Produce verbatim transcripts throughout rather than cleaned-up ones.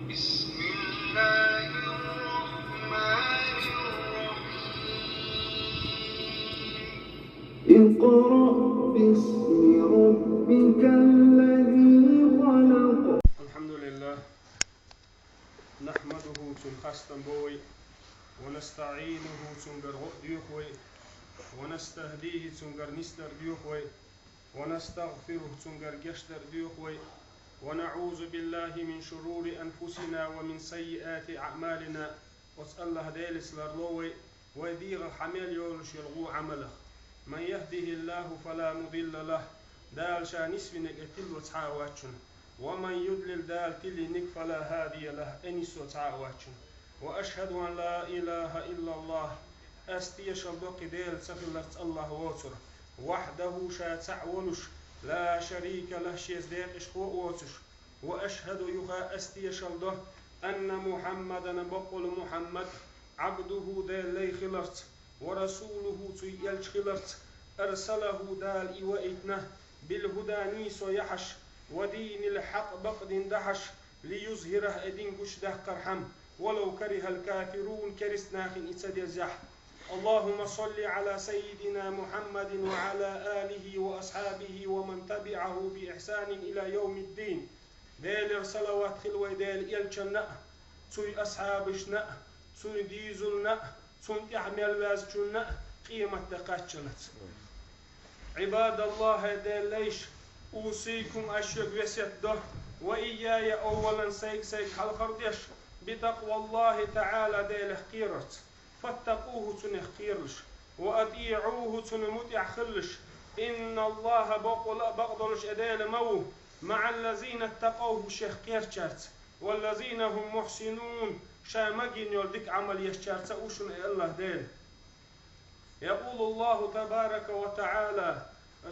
بسم الله الرحمن الرحيم. اقرأ باسم ربك الذي خلق. الحمد لله. نحمده, цунна хастам бо вай, ونستعينه, цунгара гӀо а доьху вай, ونستهديه, цунгара нисдар доьху вай, ونستغفره, цунгара гечдар доьху вай, ونعوذ بالله من شرور أنفسنا ومن سيئات أعمالنا. Оцу АллахӀ Делаца ларло вай, вай дегӀах хьа мел йолуш йолу гӀо Ӏамалах. من يهده الله فلا مضل له, Дала Ша нисвинарг тилла цхьа а вац цунна. ومن يضلل, Дала тиллийнарг, فلا هادي له, нисо цхьа а вац цунна. وأشهد أن لا إله إلا الله, ас тешалла до кхин Дела ца хиларца АллахӀ воцург, وحده, Ша цхьаъ волуш, لا شريك له, Шеца декъашхо а воцуш, وأشهد, юха ас тешалла до, أن محمدا, баккъалла Мухьаммад, عبده, Делан лай хиларца, ورسوله, цуьнан элча хиларца, أرسله, Дала и ваийтина, بالهدى, нийсо яхьаш, ودين الحق, бакъ дин дахьаш, ليظهره, и дин гучудаккхархьама, ولو كره الكافرون, керста нахана и ца дезахь. اللهم صل على سيدنا محمد وعلى آله وأصحابه ومن تبعه بإحسان إلى يوم الدين. Делера салават хила вай Делан элчанна а, цуьнан асхьабашна а, цуьнан дийзална а, цунна тӀехь мел ваьзначунна а, къематде кхаччалц. عباد الله, хӀай Делан лайш, أوصيكم, ас шуьга весет до, وإياي, أولا, сайга-сайга хьалхара деш, بتقوى الله تعالى, Делах кхерарца. فاتقوه, цунах кхералаш, وأطيعوه, цунна мутӀахь хилалаш. إن الله, баккъалла а бакъдолуш и Дела ма ву, مع الذين اتقوا, шех кхерчаьрца, والذين هم محسنون, ша магийна йолу дика Ӏамал ешчаьрца а ву шуна и АллахӀ Дела. يقول الله تبارك وتعالى,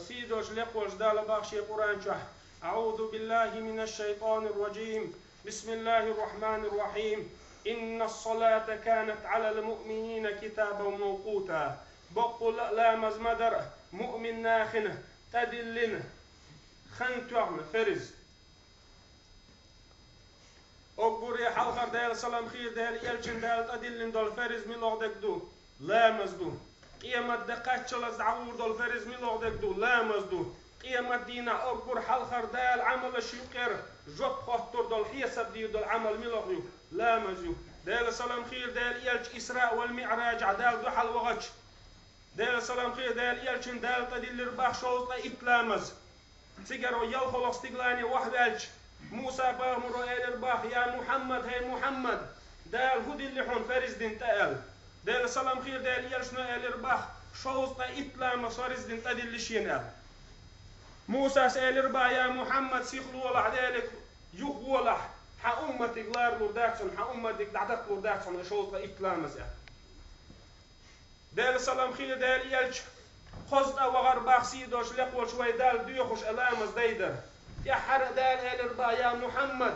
сийдолуш лекхволуш Дала боху шен Къуръан чохь: أعوذ بالله من الشيطان الرجيم. بسم الله الرحمن الرحيم. إن الصلاة كانت على المؤمنين كتابا موقوتا. Баккъалла а ламаз ма дара муъмин нахана тӀедиллина, хан тоьхна ферз. Уггаре хьалхара Делан салам хийла Делан элчанна Дала тӀедиллина долу ферз муьлха дерг ду? Ламаз ду. Къематде кхаччалц дӀагӀур долу ферз муьлха дерг ду? Ламаз ду. Къематдийнахь уггар хьалхара Дала Ӏамалш юкъера жоп хоттур долу, хьесап дийр долу Ӏамал муьлха ю? Ламаз ю. Делан салам хийла Делан элча Исраъ вал МиӀражехь Далла дуьхьал вахча, Делан салам хийла Делан элчанна Дала тӀедиллира боху шовзткъе итт ламаз. Цигара ялхолгӀа стигалане охьаваьлча, Муса-пайхамаро элира боху: «Я Мухьаммад, хӀей Мухьаммад, Дала хӀун дилли хьуна фарз дина тӀе?» – аьлла. Делан салам хийла Делан элчано элира боху: «Шовзткъе итт ламаз фарз дина тӀедилли шена», – аьлла. Мусас элира боху: «Я Мухьаммад, сихлолахь, Деле юхаволахь, хьан умматиг ларалур дац хьуна, хьан умматиг дӀадаккхалур дац хьуна шовзткъе итт ламаз», – аьлла. Делан салам хийла Делан элча кхузткъа вахара боху сийдолчу лекхочу вай Далла доьхуш а ламаз дайдара. ТӀаьххьара а Дала элира боху: «Я Мухьаммад,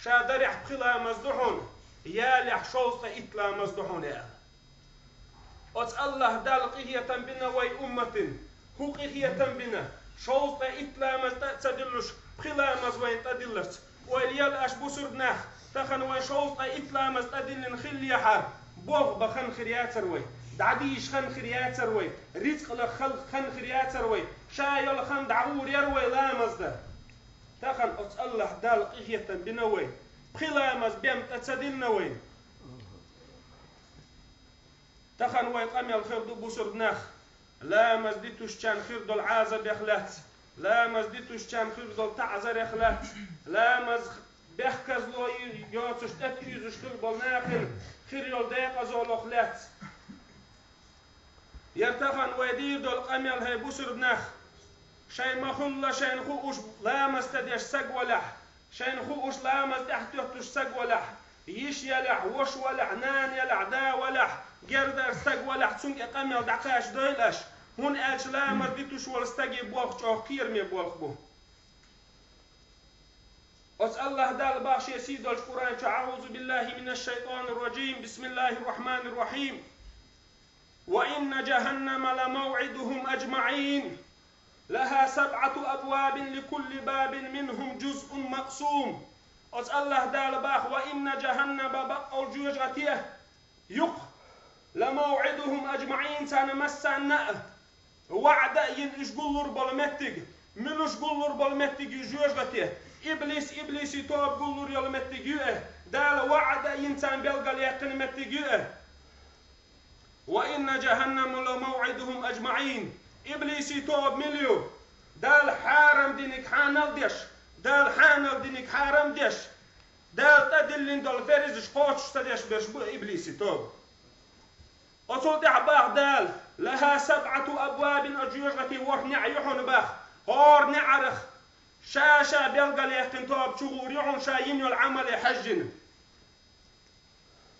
ша дарехь пхи ламаз ду хьуна, ялехь шовзткъе итт ламаз ду хьуна», – аьлла. Оцу АллахӀ Далла къинхетам бина вай умматана. ХӀун къинхетам бина? Шовзткъе итт ламаз тӀе а ца диллуш, пхи ламаз вайна тӀедилларца. Ойла ел аш, бусурба нах, тахана вайн шовзткъе итт ламаз тӀедиллина хиллехьара, болх бан хан хир яцара вай, дӀадийша хан хир яцара вай, рицкъ лаха хан хир яцара вай, ша йолу хан дӀагӀур яра вай ламаз дан. Тахана оцу АллахӀ Далла къинхетам бина вай, пхи ламаз бен тӀе ца диллина вайна. Тахана вай къамел хир ду, бусурба нах, ламаз дитуьшучарна хир долу Ӏазабех лаьцна, ламаз дитуьшучарна хир долу таӀзарех лаьцна, ламаз бехказло йоцуш тӀетуьйзуш хир болу нахана хир йолу декъазаллех лаьцна. Яра тахана вай дийр долу къамел, хӀей бусурба нах, шайн ма-хуьллу шайна хууш ламаз ца деш стаг валахь, шайна хууш ламаз тӀехь туьттуш стаг валахь, йиша ялахь, ваша валахь, нана ялахь, да валахь, гердар стаг валахь, цуьнга и къамел дӀакхачадойла аш, хӀунда аьлча ламаз дитуьш волу стаге болх чӀогӀа кхераме болх бу. Оцу АллахӀ Далла боху шен сийдолчу Къуръан чу: «أعوذ بالله من الشيطان الرجيم. بسم الله الرحمن الرحيم. وإن جهنم لموعدهم أجمعين. لها سبعة أبواب لكل باب منهم جزء مقسوم. Оцу АллахӀ Дала баха: «Ва инна жахӀаннама», баккъал жоьжахати юкъа, «ламавӀидухӀум ажмаӀин», царна массанна а ваӀда а йина уьш гуллур болу меттиг, муьлш гуллур болу меттиг ю жоьжахати, иблис, иблиси тоба гуллур йолу меттиг ю и, Дала ваӀда а йина царна белгалъяьккхина меттиг ю и. «Ва инна жахӀаннама ламавӀидухӀум ажмаӀин». Иблиси тоба мила ю? Дала хьарам диниг хьанал деш, Дала хьанал диниг хьарам деш, Дала тӀедиллина долу фаризаш кхочуш ца деш берш бу иблиси тоба. Оцул тӀаьхьа баха Дала: «ЛахӀа сабӀату абвабин», оцу жоьжахати ворхӀ неӀ ю хьуна баха, хӀора неӀарах ша-ша белгалъяьккхина тоба чу гӀур ю хьуна ша йина йолу Ӏамале хьаьжжина.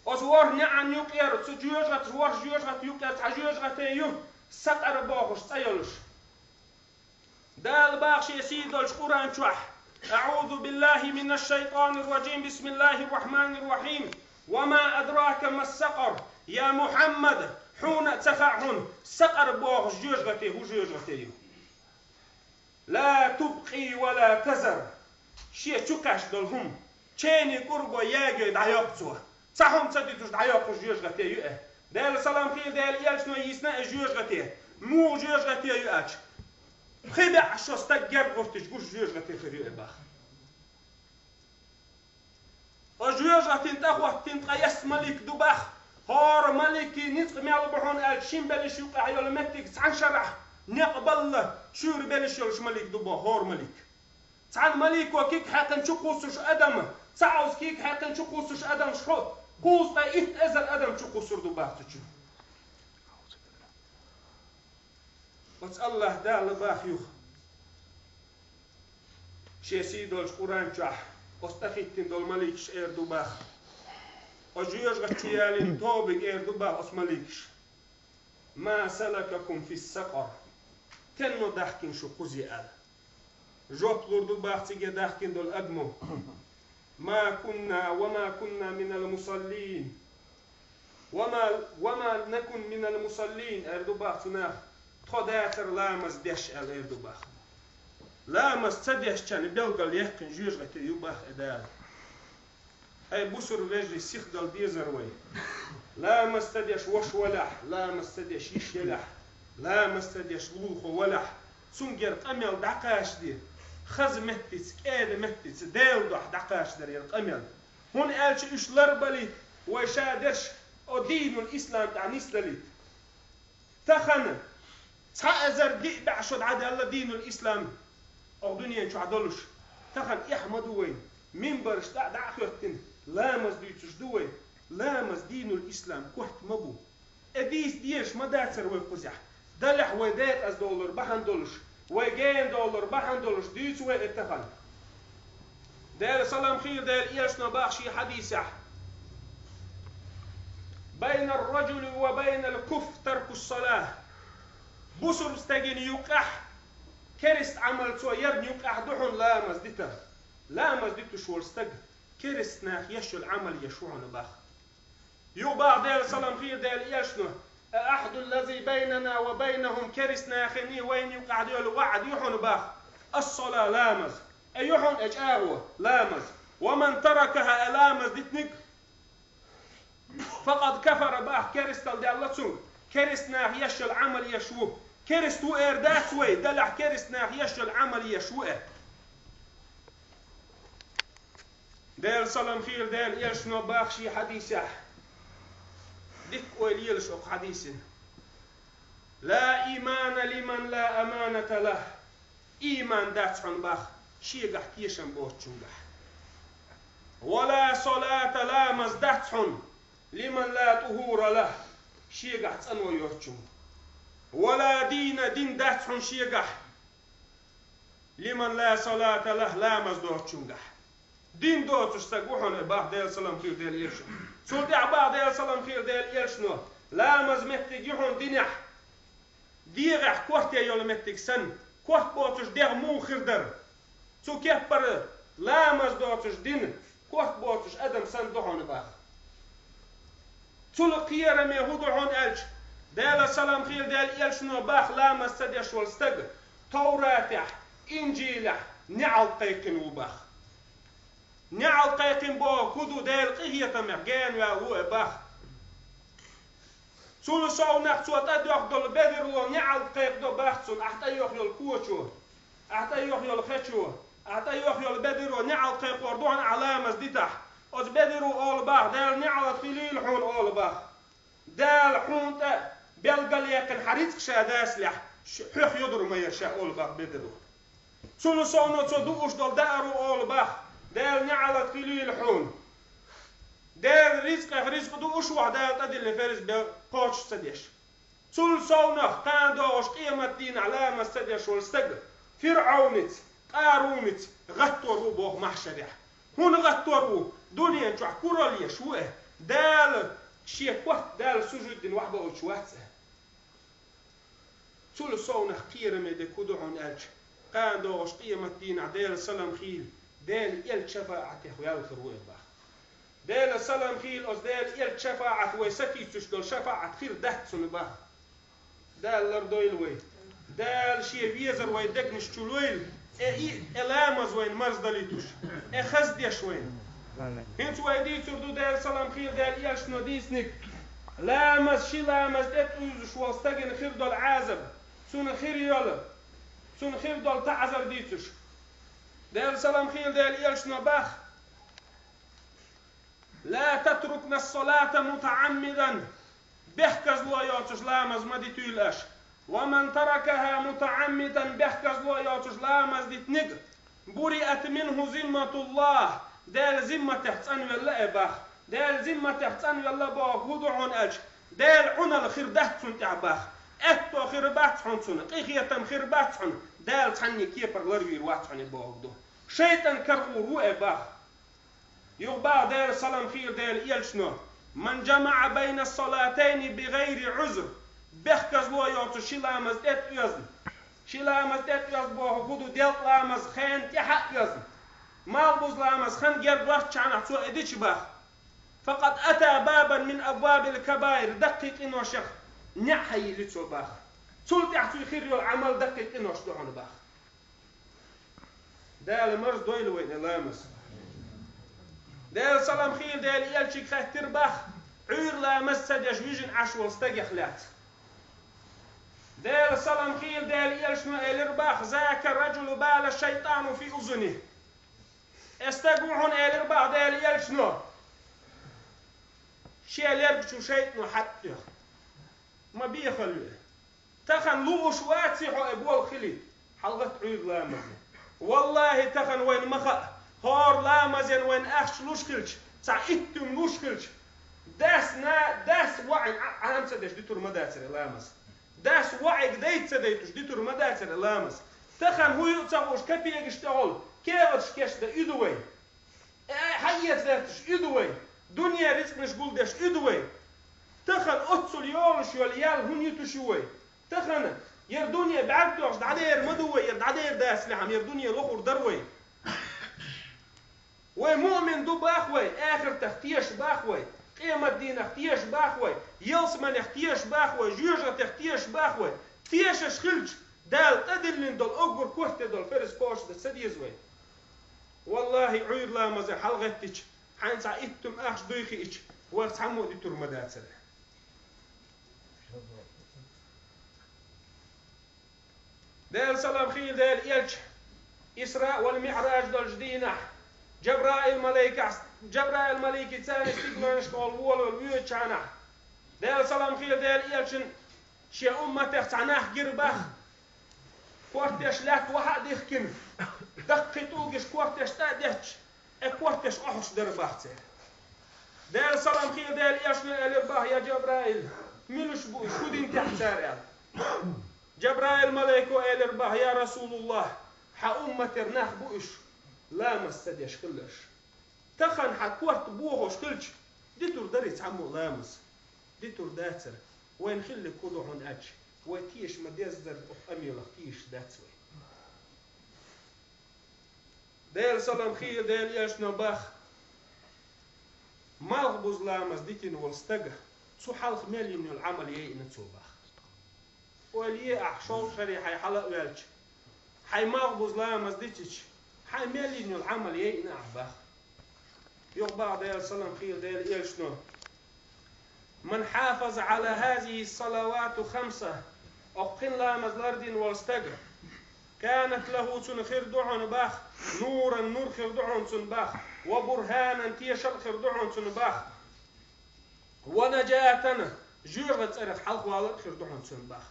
Оцу ворхӀ неӀан юкъера, цу жоьжахаташ, ворхӀ жоьжахати юкъера цхьа жоьжахати ю, Сакъар бохуш цӀе йолуш. Дала баха Шен сий долчу Къуръан чохь: «АӀузу биллахӀи минаш-шайтӀанир-ражим, бисмиллахӀир-рахьманир-рахьим. Ва ма адрака мас-сакъар». Я Мухьаммад, хьуна а ца хаьа хьуна, Сакъар бохуш жоьжахати хӀун жоьжахати ю. «Ла тубкъи ва ла тазар». Шен чу кхаьчна долу хӀума, ченийн кӀурго ягайой дӀайоккху цо. Цхьа хӀума ца дуьтуш дӀайоккхуш жоьжахати ю и. Делан салам хийла Делан элчано йийцина и жоьжахати. Муха жоьжахати ю аьлча, пхи бӀе шо стаг герга гӀуьртича гуш жоьжахати хир ю и баха. Оцу жоьжахатин тӀе хӀоттийна ткъе ялх малик ду баха. ХӀора маликийн ницкъ мел бу хьуна аьлча, шина белшаш юкъахь йолу меттиг цхьана шарахь некъ балла, шуьйра белшаш йолуш малик ду боху хӀора малик. Цхьана малико куьг хьаькхина чу кхуссуш адам, цхьаъ оцу куьг хьаькхина чу кхуссуш адам шу, кхузткъе итт эзар адам чу кхуссур ду баха цу чу. Оцу АллахӀ Дала баха юха Шен сий долчу Къуръан чохь, оцу тӀехӀиттина долу маликаш эр ду баха. Оцу жоьжахати чу ялийна тобига эр ду баха оцу маликаш: «Ма салакакум фис-сакъар?» Стенно даьхкина шу кхузе аьлла. Жоп лур ду баха цига даьхкина долу адамо: «Ма кунна, ва ма кунна минал мусаллин». «Ва ма, ва ма накун минал мусаллин», эр ду баха цу наха, тхо дацара ламаз деш аьлла эр ду баха. Ламаз ца дешчарна белгалъяьккхина жоьжахати ю баха и Дала. Ай, бусурба вежарий, сихдала дезара вай. Ламаз ца деш ваша валахь, ламаз ца деш йиша ялахь, ламаз ца деш лулахо валахь, цуьнгара къамел дӀакхачаде, хаза меттица, кӀеда меттица, Делан дуьхьа дӀакхачадар яра къамел. ХӀунда аьлча уьш ларбалийта вай ша дерш, о динул ислам тӀехь нисдалийта. Тахана цхьа эзар диъ бӀе шо дӀадаьлла динул ислам оха дуьнен чохь долуш. Тахана эхь ма ду вайна, минбараш тӀе а дӀа а хӀоьттина, ламаз дуьйцуш ду вай. Ламаз динул ислам корта ма бу. И дийца дезаш ма дацара вай кхузахь. Делахь вай декъаза долалур бахьана долуш, вай гена долалур бахьана долуш дуьйцу вай и тахана. Делан салам хийла Делан элчано баха шен хьадисехь: «Байна ар-ражули ва байна ал-куфр тарку ссалах». Бусурба стеган юкъахь, керста Ӏамал цо ярна юкъахь ду хьуна ламаз дитар. Ламаз дитуш волу стаг керста наха еш йолу Ӏамал еш ву хьуна баха. Юха баха Делан салам хийла Делан элчано: «Ал-Ӏахду ллази байнана ва байнахум», керста наханий вайна юкъахь долу ваӀда ю хьуна баха: «Ас-сала», ламаз. Ай ю хьуна и чӀагӀо, ламаз. «Ва ман таракаха», и ламаз дитниг, «факъад кафара», баха, керстал даьлла цунга. Керста наха еш йолу Ӏамал еш ву. Керста ву эр дац вай, делахь керста наха еш йолу Ӏамал еш ву и. Делан салам хийла Делан элчано баха шен хьадисехь. Дикка ойла елаш окху хьадисина. «Ла имана лиман ла аманата лах». Ийман дац хьуна баха шегахь тешам боцучунгахь. «Ва ла салата», ламаз дац хьуна, «лиман ла тӀухура лах», шегахь цӀано йоцучунга. «Ва ла дина», дин дац хьуна шегахь, «лиман ла салата лах», ламаз доцучунгахь. Дин доцуш стаг ву хьуна баха Делан салам хийла Делан элчано. Цул тӀаьхьа баха Делан салам хийла Делан элчано: ламаз меттиг ю хьуна динехь, дегӀехь корта йолу меттиг санна, корта боцуш дегӀ муха хир дара? Цу кеппара ламаз доцуш дин, корта боцуш адам санна ду хьуна баха. Цул кхераме хӀун ду хьуна аьлча, Делан салам хийла Делан элчано баха ламаз ца деш волу стаг Товратехь, Инжилехь неӀалт кхайкхина ву баха. неӀалт кхайкхина боху хӀун ду, Делан къинхетамех гена ваьлла ву и бах. Цул совнах цо тӀедоьхна долу бедарла неӀалт кхайкхадо бах цунна, ахь тӀейоьхна йолу кочо, ахь тӀейоьхна йолу хечо, ахь тӀейоьхна йолу бедаро неӀалт кхайкхор ду хьуна ахь ламаз дитахь. Оцу бедаро олу бах, Делан неӀалт хуьлийла хьуна олу бах. Дала хьуна тӀе белгалъяьккхина хьан рицкъ ша дацалехь, ш-, хьоьх йодур ма яра ша олу бах бедаро. Цунна совнаха цо дууш долу дааро олу бах, Делан неӀалт хуьлийла хьуна. Делан рицкъех рицкъ дууш ву хьо Дала тӀедиллина фарз бен кхочуш ца деш. Цунна совнаха кхана догӀуш къематдийнахь ламаз ца деш волу стаг, ФирӀауница, Къарунница гӀаттор ву боху маьхьшарехь. ХӀунда гӀаттор ву? Дуьнен чохь куралла еш ву и. Дала шен корта Далла сужуд дина вахьа баучу вац и. Цул совнаха кхераме дерг хӀун ду хьуна аьлча, кхана догӀуш къематдийнахь Делан салам хийла, Делан элча шафаӀатех ваьлла хир ву и бах. Делан салам хийла оцу Делан элча шафаӀат вай сатийсуш долу шафаӀат хир дац цунна бах. Дала лардойла вай. Дала шен везар вай дегнаш чу лойла, э, и, э, ламаз вайна марздалуьйтуш, э, хаза деш вайна. Амин. ХӀинца вай дийцур ду Делан салам хийла Делан элчано дийцинарг. Ламаз, ши ламаз тӀе тӀуьйзуш волу стагана хир долу Ӏазаб, цунна хир йолу, цунна хир долу таӀзар дийцуш. Делан салам хийла Делан элчано бах: «Ла татрукна ас-салата мутаӀаммидан», бехказло йоцуш ламаз ма дитуьйла аша. «Ва ман таракаха мутаӀаммидан», бехказло йоцуш ламаз дитинарг, «буриат минху зимматуллах», Делан зимматех цӀанвелла и бах. Делан зимматех цӀанвелла боху хӀун ду хьуна аьлча, Делан Ӏуналла хир дац цунна тӀехь бах. Аьтто хир бац хьуна цунна, къинхетам хир бац хьуна, Дала цхьанне кепара ларвийр вац хьуна и бохург ду. ШайтӀан карахур ву и бах. Юха бах Делан салам хийла Делан элчано: «Ман жамаӀа байна ас-салатайни би гӀайри Ӏузр», бехказло йоцуш ши ламаз тӀе тӀоьзна. Ши ламаз тӀе тӀоьзна боху хӀун ду, делкъа ламаз хенна тӀаьхьа а оьзна. Малхбуза ламаз хан герга доцчу хенахь цо и дича бах. «Факъад ата бабан мин абвабил кабаир», даккхий къиношех неӀ хьайиллина цо бах. Цул тӀаьхьа цуьнан хир йолу Ӏамал даккхий къинош ду хьуна бах. Дала марздойла вайна ламаз. Делан салам хийла Делан элчига хаьттира бах, Ӏуьйра ламаз ца деш вижина Ӏаш волу стагех лаьцна. Делан салам хийла Делан элчано элира бах: «Зака раджулу бала шайтану фи узуни». И стаг ву хьуна элира бах Делан элчано, шен лерга чу шайтӀано хьатӀатоьхна. Ма бехалла ю и. Тахана лууш ваций хьо и болх хилийта? ХьалагӀатта Ӏуьйра ламазе. Валлахи, тахана вайна ма хаьа, хӀора ламазен вайна ахча луш хилча, цхьа иттум луш хилча, дас на-, дас воӀ Ӏа-, Ӏама ца деш дитур ма дацара и ламаз. Дас воӀиг дайта ца дайтуш дитур ма дацара и ламаз. Тахана хӀун ю а ца хууш капегаш тӀехула кехаташ кечдан уьду вай. Э, хьаэца гӀерташ уьду вай. Дуьнен рицкъанаш гулдеш уьду вай. Тахана оццул йолуш йолу ял хӀунда юьтуш ю вай? Тахана яра дуьне бӀаьрг тоьхча дӀадер ма ду вай, яра дӀадер дацалехьа, яра дуьне лохур дара вай. Вай муъмин ду бах вай, ахиратах теша бах вай, къематдийнах теша бах вай, ялсаманех теша бах вай, жоьжахатех теша бах вай. Тешаш хилча, Дала тӀедиллина долу уггар корта долу фарз кхочушдан ца деза вай. Валлахи, Ӏуьйра ламазе хьалагӀеттича, хьайна цхьа иттум ахча дуй хиъча, вайх цхьаммо а дитур ма дацара. Делан салам хийла Делан элча, Исраъ вал МиӀраж долчу дийнахь, Жабраил малайкас, Жабраил малайкица царна стигланашкахула волавелла воьдучу хенахь, Делан салам хийла Делан элчан шен умматех цхьа нах гира бах, кортеш лаьтта вахьа а дихкина, даккхий тӀулгаш кортеш тӀе а детташ, э, кортеш охьуш дара бах церан. Делан салам хийла Делан элчано элира бах: «Я Жабраил, муьлш бу уьш, хӀун дина техьа цара?» — аьлла. Жабраил малайко элира бах: «Я Расулуллах, хьан умматера нах бу уьш, ламаз ца деш хилларш. Тахана хьан корта бохош хилча, дитур дарий цхьаммо а ламаз? Дитур дацара. Вайна хилларг хӀун ду хьуна аьлча, вай теша ма-деззара оцу къамелах тешаш дац вай». Делан салам хийла Делан элчано бах: «Малхбуза ламаз дитина волу стага, цу хьалха мел йина йолу Ӏамал яйина цо бах». Ойла е ахь, шовзткъа шаре хьайн хьала а ваьлча, хьайн малхбуза ламаз дитича, хьайн мел йина йолу Ӏамал яйина ахь бах. Юха баха Дала салам хийла Дала элчано: «من حافظ على هذه الصلوات الخمس», укх пхи ламаз лардина волу стаг, «كانت له», цунна хир ду хьуна баха, «نورا», нур хир ду хьуна цунна баха, «وبرهانا», тешал а хир ду хьуна цунна баха, «ونجاة», жоьжахатин цӀарах хьалхавалар а хир ду хьуна цунна баха.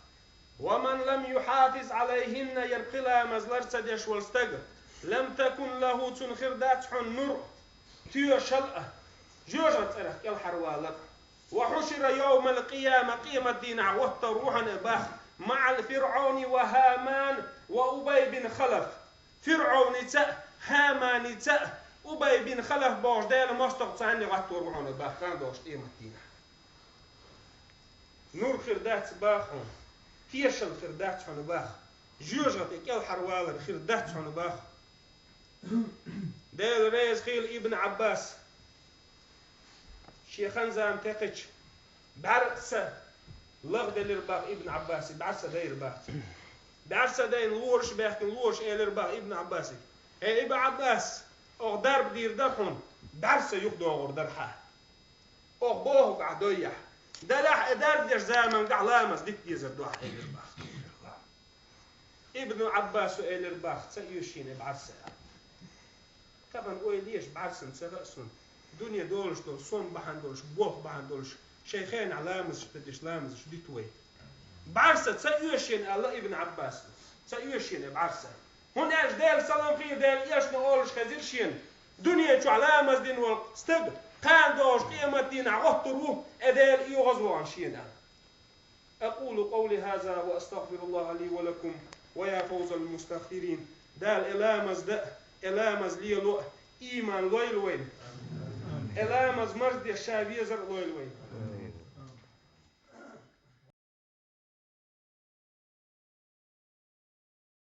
«ومن لم يحافظ عليهن», яра пхи ламаз лар ца деш волу стаг, «لم تكن له», цунна хир дац хьуна нур, тешал а, жоьжахатин цӀарах кӀелхьарвалар а. «وحشر يوم القيامة», къематдийнахь гӀоттур ву хьуна баха, «مع فرعون وهامان وأبي بن خلف». ФирӀовница а, ХӀаманица а, Убай бин Халаф бохуш Делан мостагӀа царна гӀоттур ву хьуна баха, кхана долуш къематдийнахь. Нур хир дац баха хьуна, тешал хир дац хьуна баха, жоьжахати кӀелхьарвалар хир дац хьуна баха. Дела реза хийла Ибн Ӏаббас шен хан-зама текхича, бӀаьрса лагӀделира баха Ибн Ӏаббасе, бӀаьрса дайра баха цо. БӀаьрса дайна лоруш а баьхкина, лоруш элира баха Ибн Ӏаббасе: «ХӀей, Ибн Ӏаббас, оха дарба дийр дара хьуна, бӀаьрса юхадогӀур дара хьан. Оха бохург ахь дойяхь. Делахь и дарба деш заманчохь ламаз дита дезар ду ахь», — элира баха. Ибн Ӏаббасо элира баха: «Ца оьшу шена и бӀаьрса». Тахана ойла еш, бӀаьрсана ца хаьа суна. Дуьне долуш долу, сом бахьана долуш, болх бахьана долуш, шайн хенахь ламазаш ца деш, ламазаш диту вай. БӀаьрса ца оьшу шена аьлла Ибн Ӏаббаса. Ца оьшу шена бӀаьрса. ХӀунда аьлча Делан салам хийла Делан элчано олуш хезира шена: «Дуьне чохь ламаз дина волу стаг, кхана долуш къематдийнахь гӀоттур ву, и Дела оьгӀазвахана шена», — аьлла. أقول قولي هذا وأستغفر الله لي ولكم ويا فوز المستغفرين. Дала и ламаз дан а, и ламаз лело а ийман лойла вайна. И ламаз марздеш ша везар а лойла вайна.